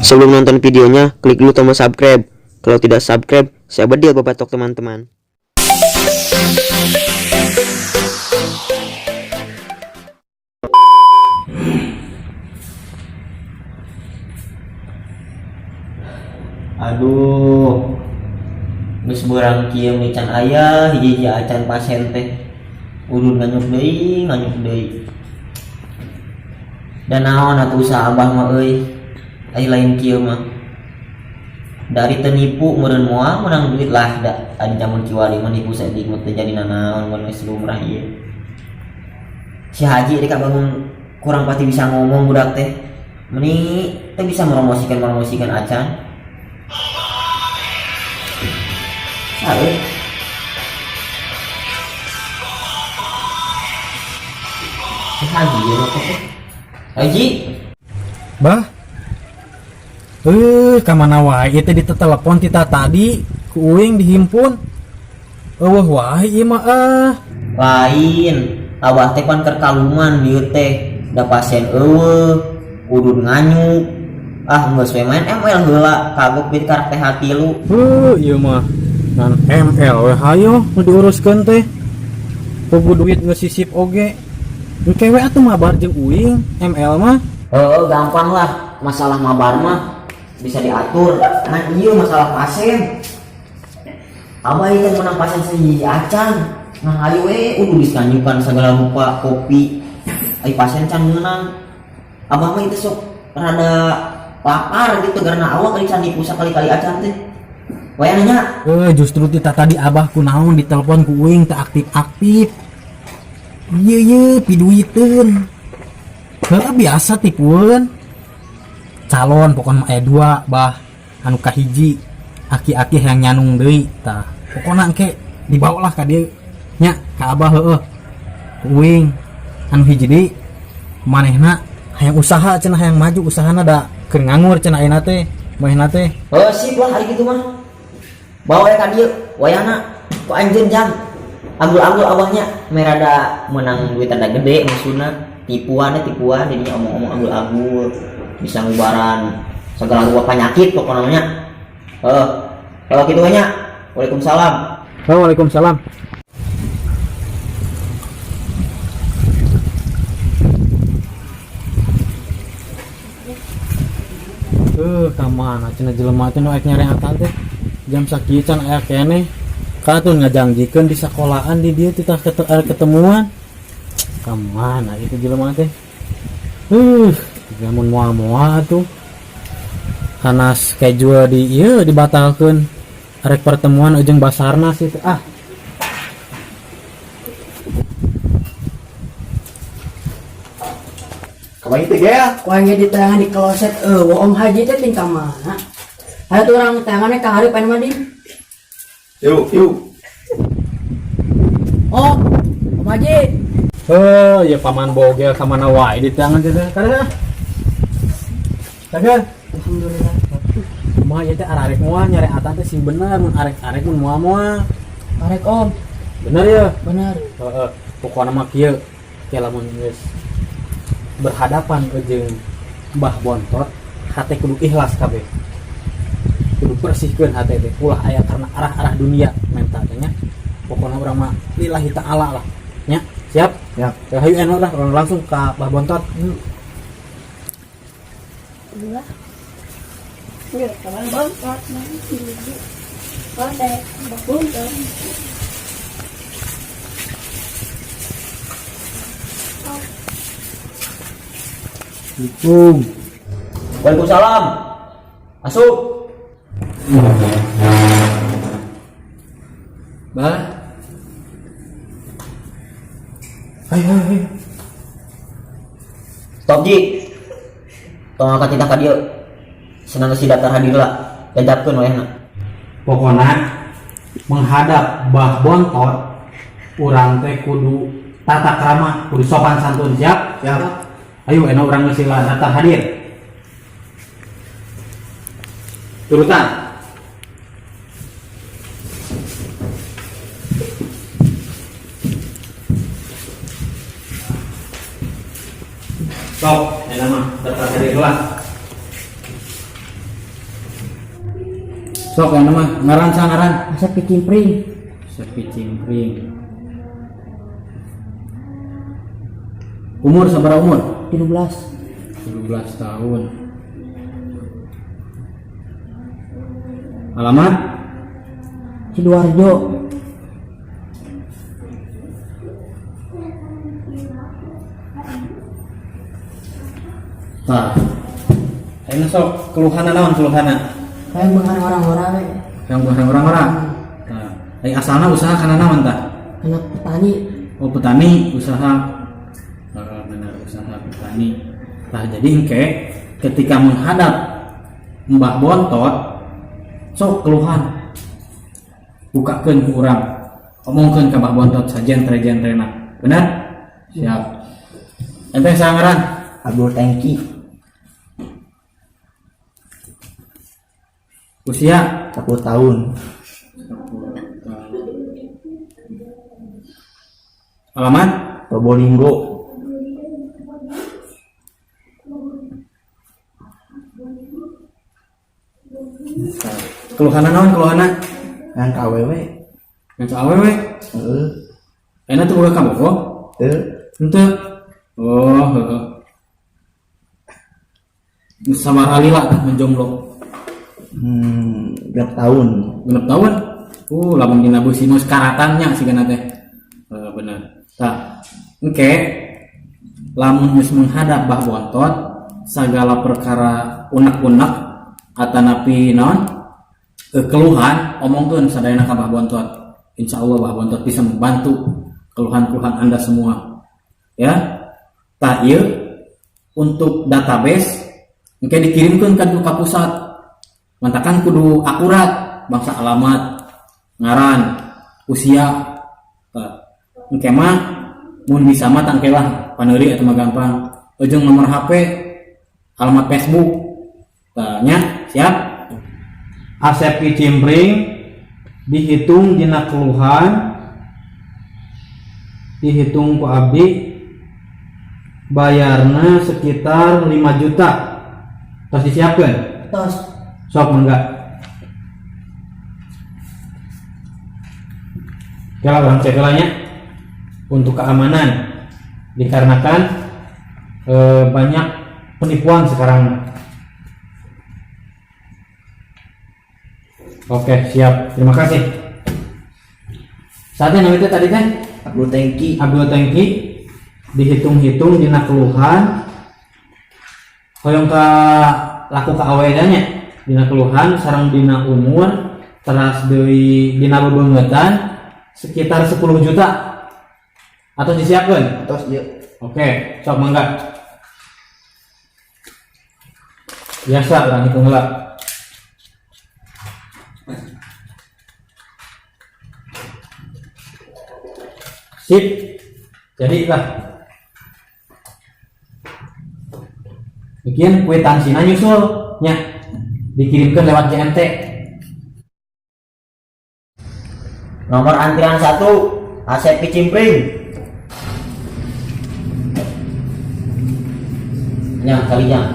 Sebelum nonton videonya, klik dulu tombol subscribe. Kalau tidak subscribe, saya bedil babatok teman-teman. Aduh, geus beurang kieu mah can aya hiji-hiji acan pasien teh. Udud nganyuk deui, nganyuk deui. Da naon atuh usaha abah mah euy. Ai lain kieu mah. Dari teu nipu meureun moal meunang duit lah, da adi jaman kiwari mah nipu saeutik mah teu jadi nanaon mun geus lumrah ieu. Si Haji rek bangun kurang pasti bisa ngomong budak teh. Meni teu bisa meromosikan acan. Sae. Si Haji ya teh. Haji. Bah. Ka mana wae ieu teh ditetelepon tita tadi ku uing dihimpun. Euweuh wae ieu mah ah. Lain, abah teh pan keur kaluman dieu teh, da pasien euweuh, udud nganyuk. Ah, geus we main ML heula, kagok bi karak teh hati lu. Heuh, ieu mah ngan ML we hayo nu diuruskeun teh. Pugu duit geus sisip oge. Engke we atuh mabar jeung uing ML mah. Heeh, gampang lah, masalah mabar mah bisa diatur. Nah, ieu masalah pasien. Abah ieu kan menang pasien sahiji acan. Nah, ayo we udah disanyukan segala rupa kopi. Ai pasien can meunang. Abah mah itu sok rada lapar gitu karena awak kali can nipu sakali-kali acan teh. Wayah nanya. Justru tita tadi abah kunaon ditelepon ku uing teu aktif-aktif. Ieu ye piduiteun. Heuh, biasa tipueun. Calon pokokna mah aya dua bah, anu kahiji aki-aki yang nyanung deui tah. Pokokna engke dibawa lah ka dieu nya ka abah, heueuh. Ku uing anu hiji deui manehna hayang usaha cenah, hayang maju usahana da keur nganggur cenah ayeuna teh manehna teh. Oh, sip lah hari gitu mah. Bawa ya ka dieu wayahna ku anjeun jang. Anggul-anggul abahnya merada menang duit rada gede maksudna tipuan tipuan jadinya omong-omong anggul-anggul bisa ngubaran segala rupa penyakit pokoknya nya. Eh, kalau gitu nya. Waalaikumsalam. Oh, waalaikumsalam. Ka mana cenah jelema teh nu arek nyareatan teh? Jam sakieu can aya keneh. Ka atuh ngajangjikeun di sekolahan di dieu teh tah ketemuan. Ka mana itu jelema teh? Lamun moal-moal atuh. Karena schedule di ieu dibatalkeun. Arek pertemuan jeung Basarnas itu ah. Kamana itu gel? Ku aing di tangan di kloset, euweuh Om Haji teh tingkah mana? Aya tuh orang tangannya ka hareup anu mah di. Yuk, yuk. Oh, Om Haji. Heh, ya paman bogel ka mana wae di tangan teh. Kada. Kada. Alhamdulillah. Kumaha ieu teh, ararek moal nyareatan teh sing bener, mun arek-arek mun moal-moal. Arek, Om. Bener ya? Bener. Heeh. Pokona mah kieu. Kieu lamun geus berhadapan jeung Mbah Bontot, hate kudu ikhlas kabeh. Kudu bersihkeun hate teh, ulah aya karena arah-arah dunia menta teh nya. Pokona urang mah lillahi ta'ala lah. Nya, siap? Siap. Ya, hayu eno lah, urang langsung ka Mbah Bontot. Dua. Yuk, kawan bontot, nanti. Bontot, bontot. Assalamualaikum. Waalaikumsalam. Masuk. Bah. Ayo, ayo, ayo. Stop Ji. Tong angkat titah ka dieu. Senang si daftar hadir lah. Jajabkeun wayahna. Pokoknya menghadap Mbah Bontot urang teh kudu tata krama, kudu sopan santun, siap? Siap. Ayo enak urang sila daftar hadir turutan. Sok, enak mah daftar hadir lah. Sok yang nama ngaran sa ngaran. Asep Kicimpring. Sepi Cimpring. Umur sabaraha umur? 13. 17 tahun. Alamat? Sidoarjo. Tah. Ayeuna sok keluhanna naon keluhanna? Kayak beunghar orang-orang we. Yang bukan orang-orang. Tah, ai asalna usaha kana naon tah? Anak petani. Oh, petani usaha. Benar, usaha petani. Nah, jadi engke ketika menghadap Mbah Bontot, sok keluhan bukakeun ku urang, omongkeun ka Mbah Bontot sajentre-jentrena. Benar? Siap. Ente saha ngaran? Abdul Tengki. Usia? 10 tahun. Alamat? Probolinggo. Keluhanna naon keluhanna? Yang KWW. Yang ka awewe? Heeh. Enak tuh boga kabogoh? Teu. Henteu. Oh, heeh. Sabaraha lila tah menjomblo? 6 tahun. 6 tahun. Lamun dina beusi mah karatannya sigana teh. Bener. Tah, engke lamun geus menghadap Bah Bontot, segala perkara unek-unek atanapi naon keluhan omongkeun sadayana ka Bah Bontot. Insya Allah Bah Bontot bisa membantu keluhan-keluhan Anda semua. Ya. Tah, ieu untuk database engke dikirimkeun ka pusat. Mantakan kudu akurat bangsa alamat, ngaran, usia. Tah, engke mah mun bisa mah tangke lah paneuri eta mah gampang. Ujung nomor HP, alamat Facebook. Tah nya, siap? Asep Kicimpring dihitung dina keluhan, dihitung ku abdi bayarna sekitar 5 juta. Tos disiapkan? Tos. Sok mangga. Ya, urang cek heula nya. Untuk keamanan dikarenakan banyak penipuan sekarang. Oke, siap. Terima kasih. Saatnya namanya tadi teh Abdul Tengki. Abdul Tengki dihitung-hitung dina keluhan hoyong ka laku ka awewe nya, dina keluhan sareng dina umur teras deui dina bebeungeutan sekitar 10 juta atau disiapkan? Tos ieu. Oke, sok mangga. Biasa urang hitung heula. Sip. Jadi lah. Bikin kwitansinya nyusul nya, dikirimkan lewat JNT. Nomor antrian 1, Asep Kicimpring. Nyang kali nyang.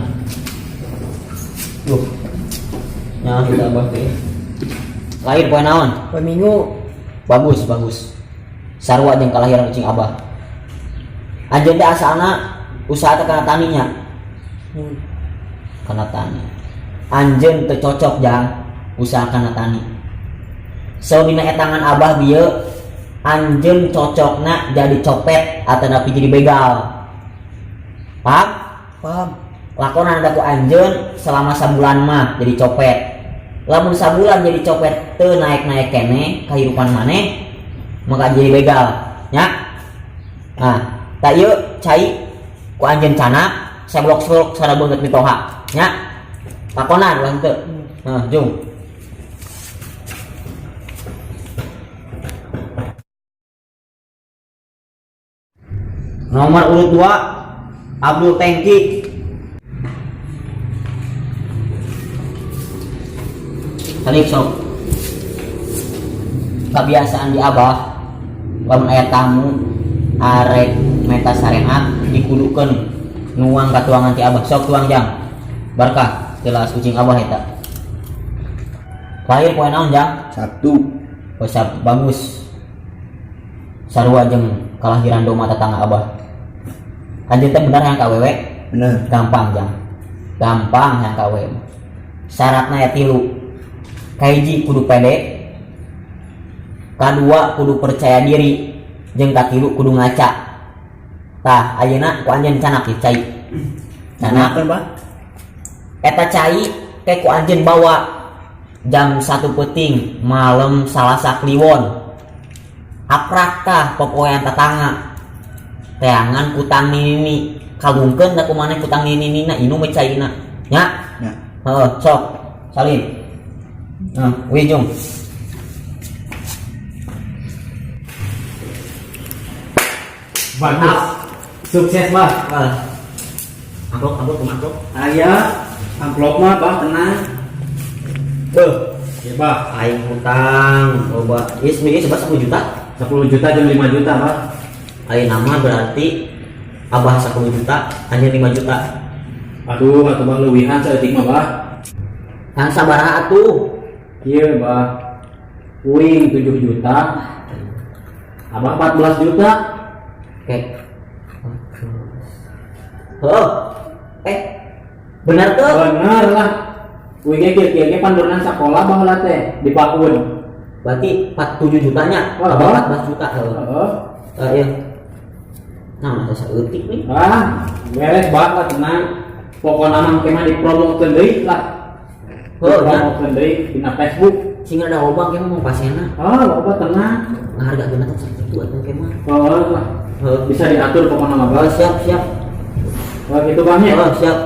Duh. Nyang kita abah teh. Lahir poe naon? Poe Minggu. Bagus, bagus. Sarua jeung kalahiran ucing abah. Anjeun teh asalna usaha teh kana taninya. Kana tani. Anjeun teu cocok jang usaha kana tani. So dina etangan abah bieu anjeun cocokna jadi copet atanapi jadi begal. Paham? Paham. Lakonan da ku anjeun selama sabulan mah jadi copet. Lamun sabulan jadi copet teu naik-naik keneh kehidupan maneh, maka jadi begal nya. Nah, tak ieu cai ku anjeun cana seblok-seblok sada beungeut mitoha nya. Lakonan ulah henteu. Nah, jung. Nomor urut 2, Abdul Tengki. Tadi sok kebiasaan di abah lamun aya tamu arek meta sareat dikudukeun nuang ka tuangan ti abah. Sok tuang jang, barkah jelas kucing abah eta. Lahir poe naon, Jang? Sabtu. Oh, bagus. Sarua jeung kalahiran doma tetangga Abah. Anjeun teh bener hayang ka awewe? Bener. Gampang, Jang. Gampang hayang ka awewe. Syaratna ya tilu. Kahiji kudu pede. Kadua kudu percaya diri. Jeung katilu kudu ngaca. Tah, ayeuna ku anjeun canak ieu cai. Canak. Kenapa, Bah? Eta cai ke ku anjeun bawa jam 1 peuting malam Salasa Kliwon. Aprak tah popoean tetangga. Teangan kutang nini, kalungkeun da ku maneh kutang nini na inum we caina. Nya? Nya. Heeh, sok. Salin. Nah, wih jung. Bagus. Sukses, Bah. Ah. Amplop, amplop, amplop. Aya amplop mah, Bah, tenang. Beuh, Ya, Bah. Aing hutang loba. Ieu ieu sebelas 10 juta. 10 juta jeung 5 juta, Bah. Aing nama berarti Abah 10 juta, anjeun 5 juta. Aduh, atuh Bah leuwihan saeutik mah, Bah. Kan sabaraha atuh? Ieu, Bah. Uing 7 juta. Abah 14 juta. Oke. Heuh. Benar tuh? Bener lah. Uing ge kieu-kieu ge panduran sakola baheula teh di Paun. Berarti 47 jutanya, Wah, Abah Bah. 14 juta. Heuh. Heeh. Iya. Nah, masa saeutik nih. Ah, beres banget lah, tenang. Pokokna mah engke mah dipromokeun deui lah. Heuh, nya. Dipromokeun deui dina Facebook. Sing ada obang ke mah mau pasena. Ah, loba tenang. Ngahargakeun teh sakitu atuh ke mah. Heeh lah. Heuh. Bisa diatur pokokna mah, Oh, Bang. siap, siap. Wah, gitu Bang ya. Oh, siap.